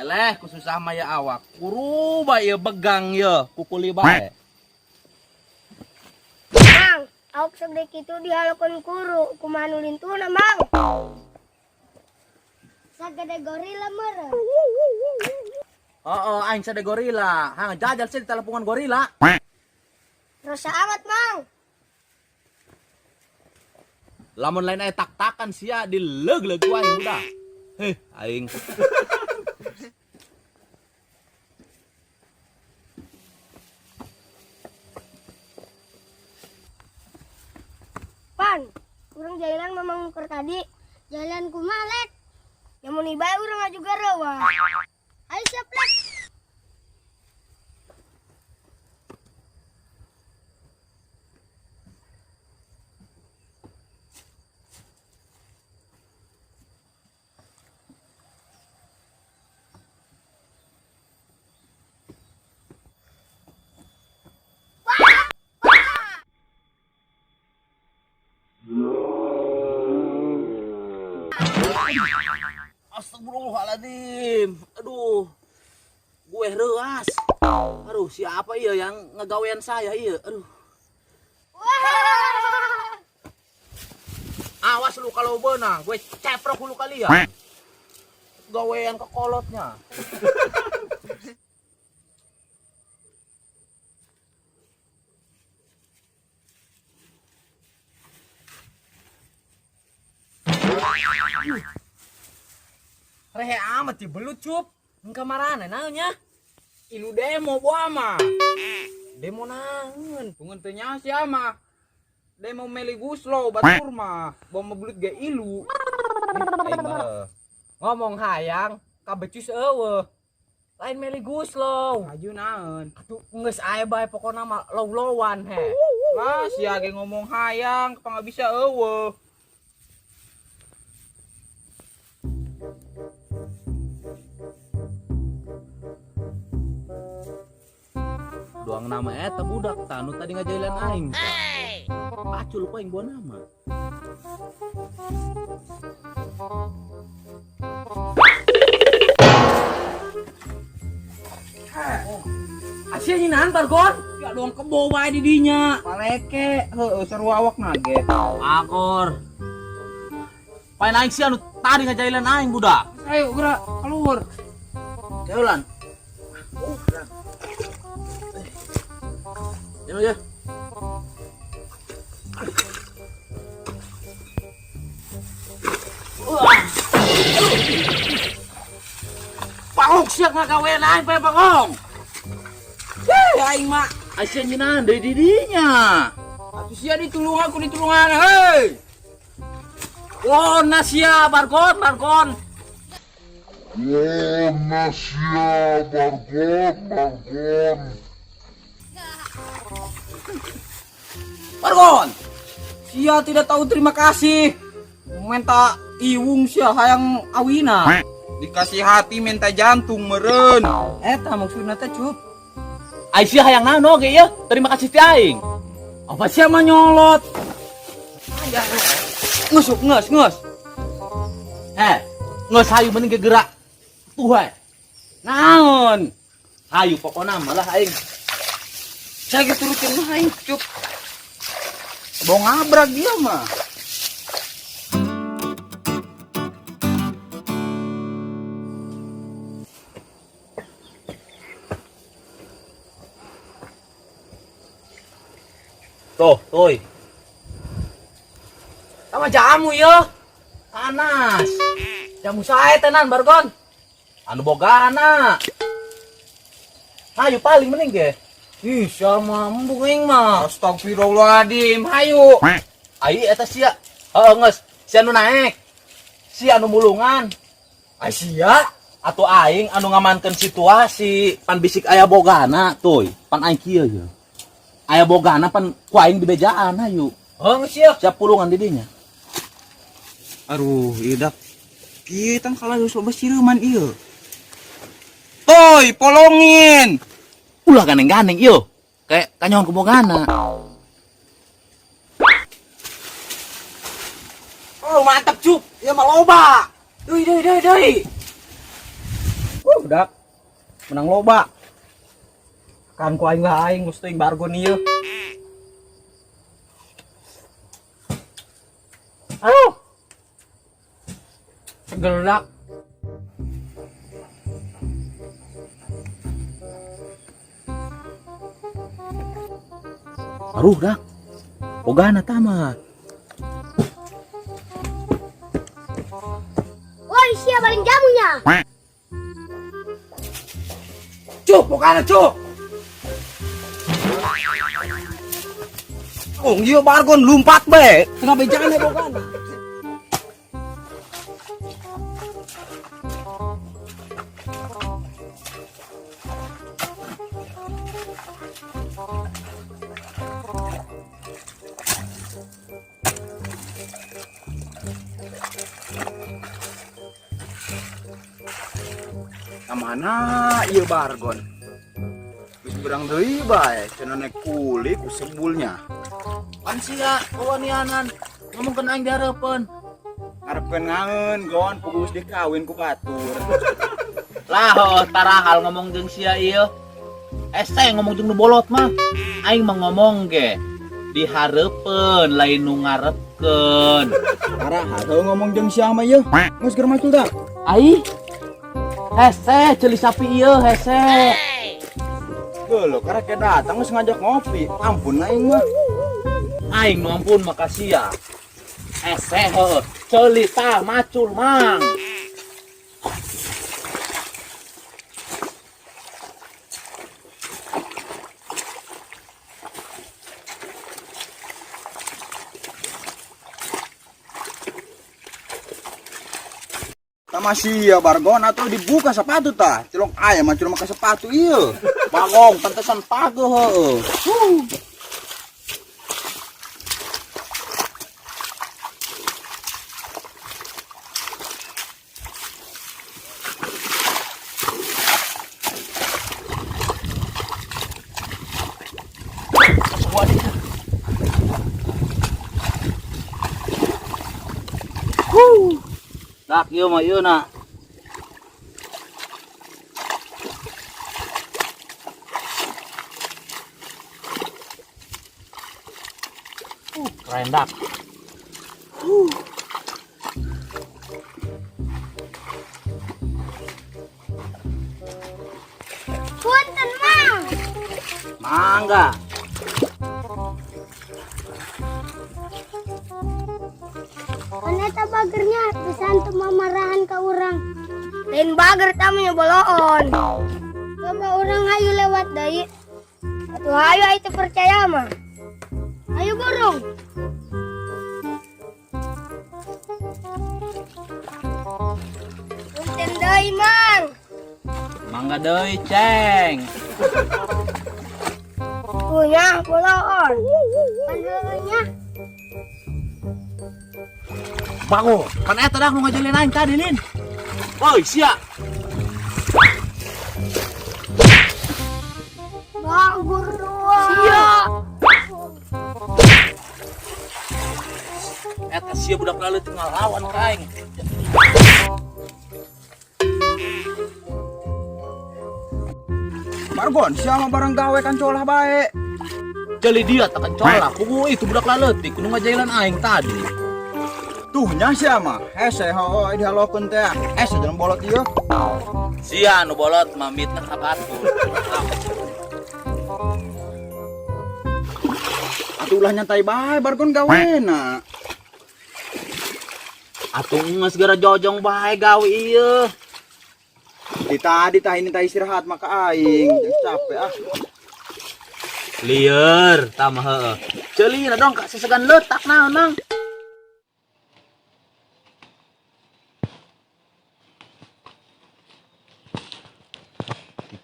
Eleh kususah mah ya awak. Kuru bae ieu begang ye, kukuli bae. Mang, awak segede kitu dihalokeun kuru, kumaha nu lintuna, Mang? Sagede gorila meureun. Heeh, aing sade gorila. Hang jajal sih di telepongan gorila. Rosa amat, Mang. Lamun lain aya tak-takan sia dileug-leug ku aing budak. Heh, aing. Pan, urang jalan mamang nuker tadi. Jalan kumaha, Lek? Yang mun ibae urang juga rewa. Ayo siap, Lek. Astagfirullahaladzim. Aduh. Gue reuas. Aduh, siapa iya yang ngegawean saya iya? Aduh. Awas lu kalau benang, gue ceprok lu kalian. Gawean kekolotnya. Rehe amat di belut cup. Engka marana naonnya? Ilu demo boa mah. Demo naon? Pungun teu nyaho sia mah. Demo meli guslo batur mah. Bawa belut ge ilu. Aing mah ngomong hayang kabecus eueuh. Lain meli guslo. Aju naon? Atuh geus aya bae pokona mah low-lowan he. Lah sia ge ngomong hayang apa nggak bisa eueuh. Doang nama eta budak tanu tadi ngajailan aing. Pacul ku aing bawa nama. Asia nyinan bargon. Ya doang kebo bae di dinya. Paleke, heueuh seru awak nage. Akor. Pain aing sia nu tadi ngajailan aing budak. Ayo gerak keluar. Jaulan. Oh, ya. Ya. Pangok sia ngagawean aing pae pangong. Heh, aing mah Asia nyinan deui di dinya. Atuh sia ditulungan ku ditulungan, hei. Oh, nasia bargon, bargon. Oh, nasia bargon, bargon. Bargon. Sia tidak tahu terima kasih. Minta iwung sia hayang awina. Dikasih hati minta jantung meren. Eta maksudna teh cup. Aisyah hayang naon oge ieu? Terima kasih ti aing. Apa sia mah nyolot? Ngesuk nges nges. Nges hayu mending gegerak. Tuh we. Naon? Hayu pokona mah lah aing. Saya ge turutin mah aing cup. Bawa ngabrak dia mah. Tuh, tuh. Sama jamu yo. Panas. Jamu saya tenan bargon. Anu bogana. Hayu paling mending ge. Ih, sama embung aing mah. Astagfirullahaladzim, hayu. Ai eta sia. Heeh, geus. Sia nu naek. Sia anu mulungan. Ai sia. Atuh aing anu ngamankeun situasi, pan bisik aya bogana tuh. Pan aing kieu ye. Aya bogana pan ku aing dibejaan hayu. Heuh, geus sia. Siap pulungan di dinya. Aduh, ieu dak. Kieu tang kalah geus loba siruman ieu. Toy, polongin. Ulah ganeng-ganeng ieu. Kayak kanyon ku bogana. Oh, mantap cup. Ieu mah loba. Deui deui deui deui. Dak. Menang loba. Kan ku aing lah aing geus teuing bargon ieu. Aduh. Seger dak. Aruh dak. Bogana tama. Woi, sia baling jamunya. Cuk, bogana cuk. Oh, ieu bargon lumpat bae. Tengah bejaan ya bogana. Kamana ieu bargon? Geus berang deui bae, cenah naik kuli ku sebulnya. Pan sia kawanianan ngomongkeun aing dihareupeun. Ngarepkeun ngaeun gon pugus dikawin ku batur. Lah heuh tarahal ngomong jeung sia ieu. Ese ngomong jeung nu bolot mah. Aing mah ngomong ge dihareupeun lain nu ngarepkeun. Tarahal heuh ngomong jeung sia mah ieu. Geus keur macul dah. Ai. Hese ceuli sapi ieu hese. Geuleuh karek datang geus ngajak ngopi. Ampun aing mah. Aing nu ampun makasih ya. Hese heuh ceuli tah macul mang. Tama sia bargon atau dibuka sepatu tah. Cilok aya mah cilok make sepatu ieu. Bagong pantesan pageuh heueuh. Dak ieu mah ieu na. Keren dak. Punten, Mang. Mangga. Ternyata bagernya bisa antum mamarahan ke orang. Lain bager tamunya boloon. Coba orang hayu lewat deui. Atuh hayu itu percaya mah. Ayo borong. Punten deui, Mang. Mangga deui, Ceng. Punya boloon. Panggilnya. Bango, kan eta dah nu ngajalin aing tadi, Lin. Woi, sia. Bagur dua. Sia. Eta sia budak lalu tinggal lawan ka aing. Bargon sia mah barang gawe kan colah bae. Jeli dia tak colah, kubu itu budak laleutik nu ngajailan aing tadi. Tuh nya sia mah, hese heueuh dihalokeun teh. Hese jeung bolot ieu. Sia nu bolot mah mitna ka batur. Atuh ulah nyantai bae bargon gawena. Atuh geus gara jojong bae gawe ieu. Di tadi tah ini tah istirahat maka aing capek ah. Lieur tah mah heueuh. Ceulina dong ka sesegan leutak naon nang.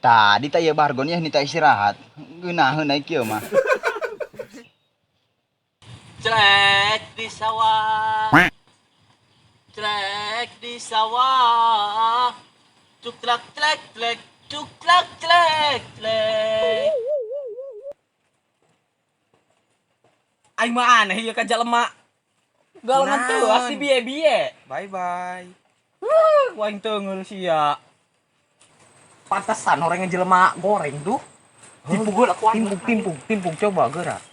Tadi tah ieu bargon yeuh nita istirahat. Geunaheun ai kieu mah. Celek di sawah. Celek di sawah. Cuklak celek celek, cuklak celek celek. Aing mah aneh ieu ka jelema. Galengan teu asli biye-biye. Bye bye. Wuh, aing teunggeul sia. Pantesan orang yang jelema goreng tuh. Timpuk aku timpuk timpuk timpuk coba gerak.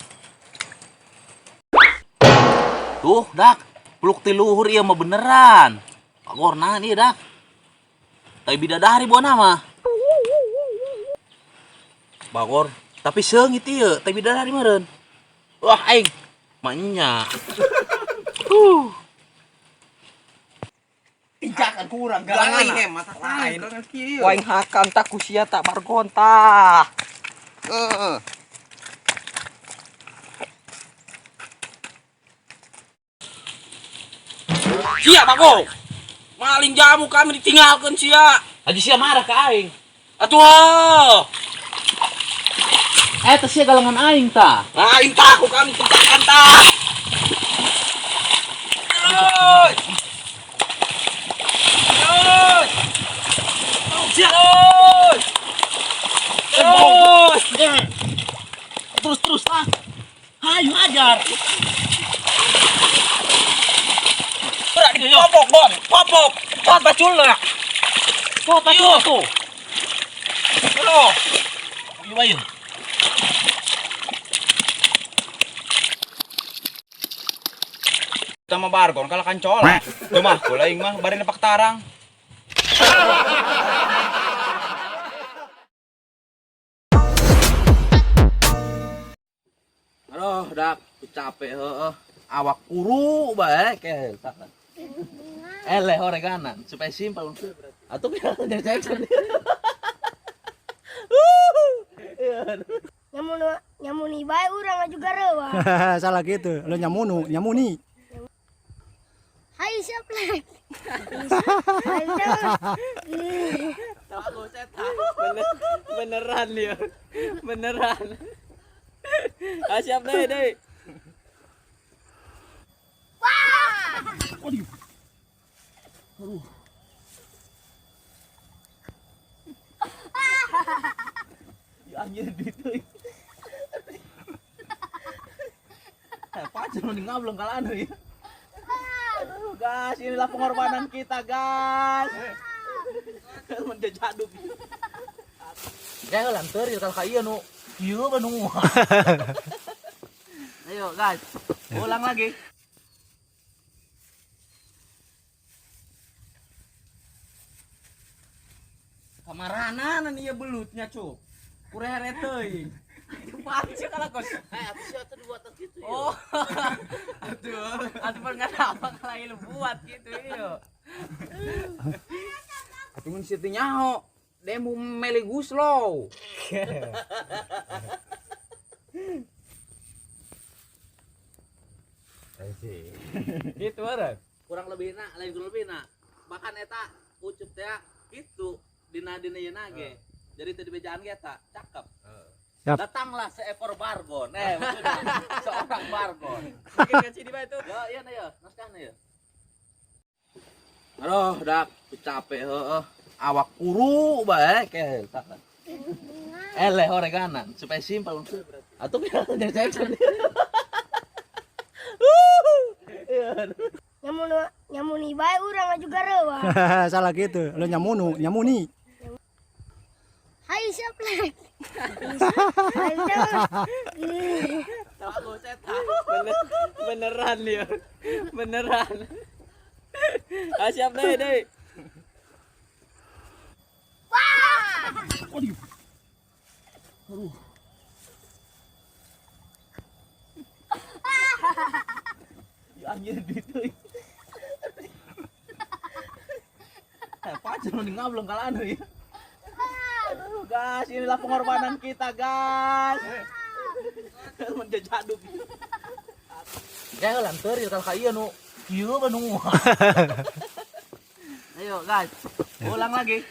Tuh, Dak. Peluk ti luhur ieu mah beneran. Bagor naon ieu, Dak? Tai bidadari buana mah. Bagor, tapi seungit ieu, tai bidadari meureun. Wah, aing manya. Pijakan kurang galangan. Mata lain. Waing hakan tak kusia tak bargon tah. Heeh. Sia Bagor. Maling jamu kami ditinggalkan sia. Haji sia marah ka aing. Atuh. Eh, teh sia galangan aing tah. Aing takut kami pijakan tah. Terus. Terus. Terus. Terus. Terus terus ah. Hayu hajar. Popok, Bon. Popok. Pot pacul lah. Tuh, pacul tuh. Terus. Ayo ayo. Sama bargon kalau kancol. Cuma kula aing mah bari nepak tarang. Aduh, Dak, capek heeh. Awak kuru bae ke. Eleh oreganan supaya simpel. Atau jadi cek. Nyamun nyamuni bae urang juga reuah. Salah gitu. Lo nyamunu, nyamuni. Hai siap lah. Beneran ya. Beneran. Ah, siap deh, deh. Anjir duit euy. Pacar mending ngablong kalau anu ya. Aduh, guys, inilah pengorbanan kita, guys. Menjajaduk. Ya lanteril kalau ka ieu nu kieu mah nu. Ayo, guys. Ulang lagi. Kamaranan ieu belutnya, Cuk. Kurere teuing. Pacu kalau kos. Eh, atuh sia teh dibuatan kitu ya. Oh. Aduh, atuh pernah apa kalau lu buat gitu iyo. Atuh mun sieu teu nyaho. Demo meli guslow. Gitu bareng. Kurang lebih na, lain kurang lebih na. Bahkan eta ucup teh gitu dina dina ieu ge. Jadi teu dibejaan ge eta, cakep. Siap. Datanglah seekor bargon. Eh, maksudnya seorang bargon. Mungkin kan sini Pak itu. Ya, iya na ya, naskahna ya. Aduh, Dak, capek heeh. Awak kuru bae ke. Eleh oreganan supaya simpel. Atau jadi cek. Nyamun nyamuni bae urang juga reuah. Salah gitu. Lo nyamunu, nyamuni. Hai siap lah. Beneran ya. Beneran. Ah, siap deh, deh. Anjir duit euy. Pacar mending ngablong kalau anu ya. Aduh, guys, inilah pengorbanan kita, guys. Menjajaduk. Ya lanteril kalau ka ieu nu kieu mah nu. Ayo, guys. Ulang lagi.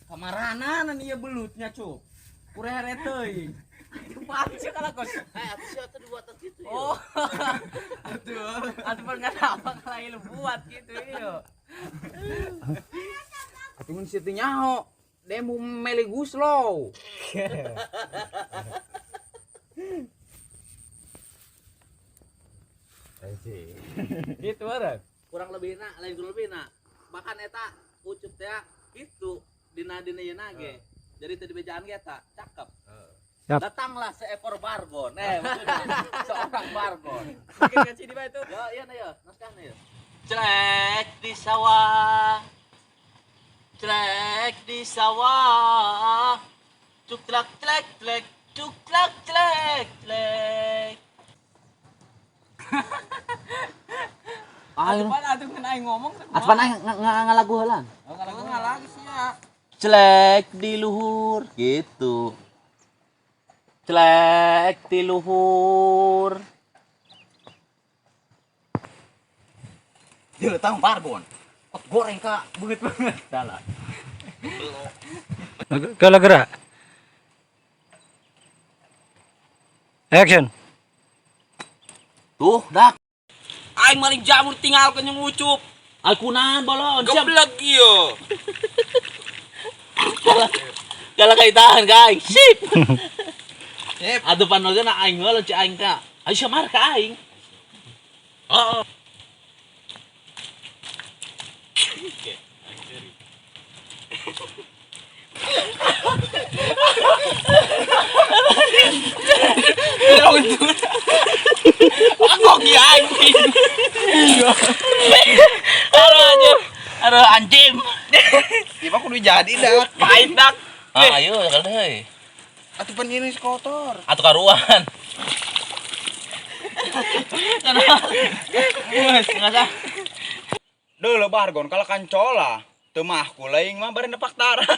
Kamaranan ieu belutnya, Cuk. Kurere teuing. Pacu kalau kos. Eh, atuh sia teh dibuatan kitu ya. Oh. Aduh, atuh pernah apa kalau lu buat gitu iyo. Atuh mun sieu teu nyaho. Demo meli guslow. Gitu meureun. Kurang lebih na, lain kurang lebih na. Bahkan eta Ucup teh gitu dina dina yeuna ge. Jadi teu dibejaan ge eta, cakep. Siap. Datanglah seekor bargon. Eh, maksudnya seorang bargon. Mungkin kan sini bae tuh. Ya, iya na ya, naskahna ya. Celek di sawah. Celek di sawah. Cuk celak celek celek, cuk celak celek celek. Atuh pan atuh ngan aing ngomong teh. Atuh pan aing ngalagu heula. Oh, ngalagu. Lagi sia. Celek di luhur gitu. Celek di luhur. Dia tahu bargon. Ot goreng ka Banget banget. Salah. Kalau gerak. Action. Tuh, dak. Aing maling jamur tinggalkeun jeung Ucup. Alkunan bolon. Siap. Geblek ieu. Kalau kaitahan ka aing. Sip. Sip. Aduh panolna aing heula ci aing ka. Ayo samar ka aing. Heeh. Aku ki anjing. Aduh anjing. Aduh anjing. Ieu mah kudu jadi dak. Pahit dak. Ah, ayo kalau deui. Atuh pan ini kotor. Atuh karuan. Enggak sah. Deuh bargon kalau kancola. Teu mah kulaing mah bari nepak tarang.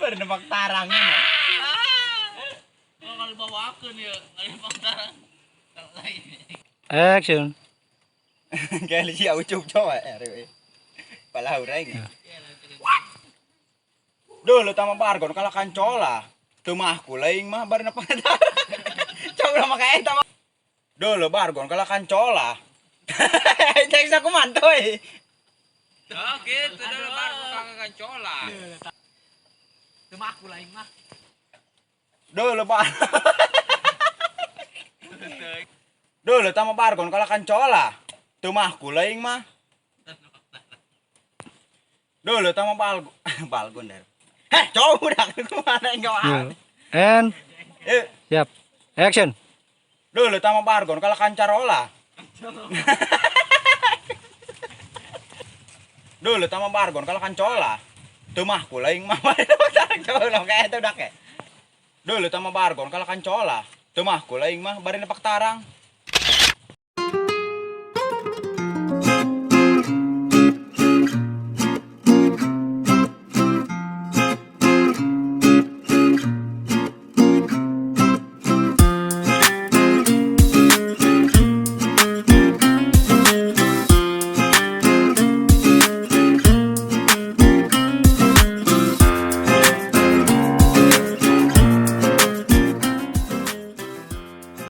Bari nepak tarang mah. Kalau dibawakeun ya, lain pangtaran. Lain. Action. Kayak si Ucup coba RW. Pala urang. Duh, lu tama bargon kalau kancola. Teu mah kulaing mah bari nepak tarang. Coba mah kayak eta mah. Duh, lu bargon kalau kancola. Cek aku mantoy. Oh gitu, dulu bargon kagak kancola. Teu mah aku lain mah. Duh, lu bar. Duh, lu tama bargon kalau kancola. Teu mah kulaing mah. Duh, lu tama balgon. Balgon der. Heh, coba udah kumaha enggak Yo. And Eh, siap. Action. duh, lu tama bargon kalau kancarola. Duh, lu tama bargon kalau kancola. Teu mah kulaing mah. Coba lah kayak eta udah kayak. Duh, lu tama bargon kalau kancola. Teu mah kulaing mah bari nepak tarang.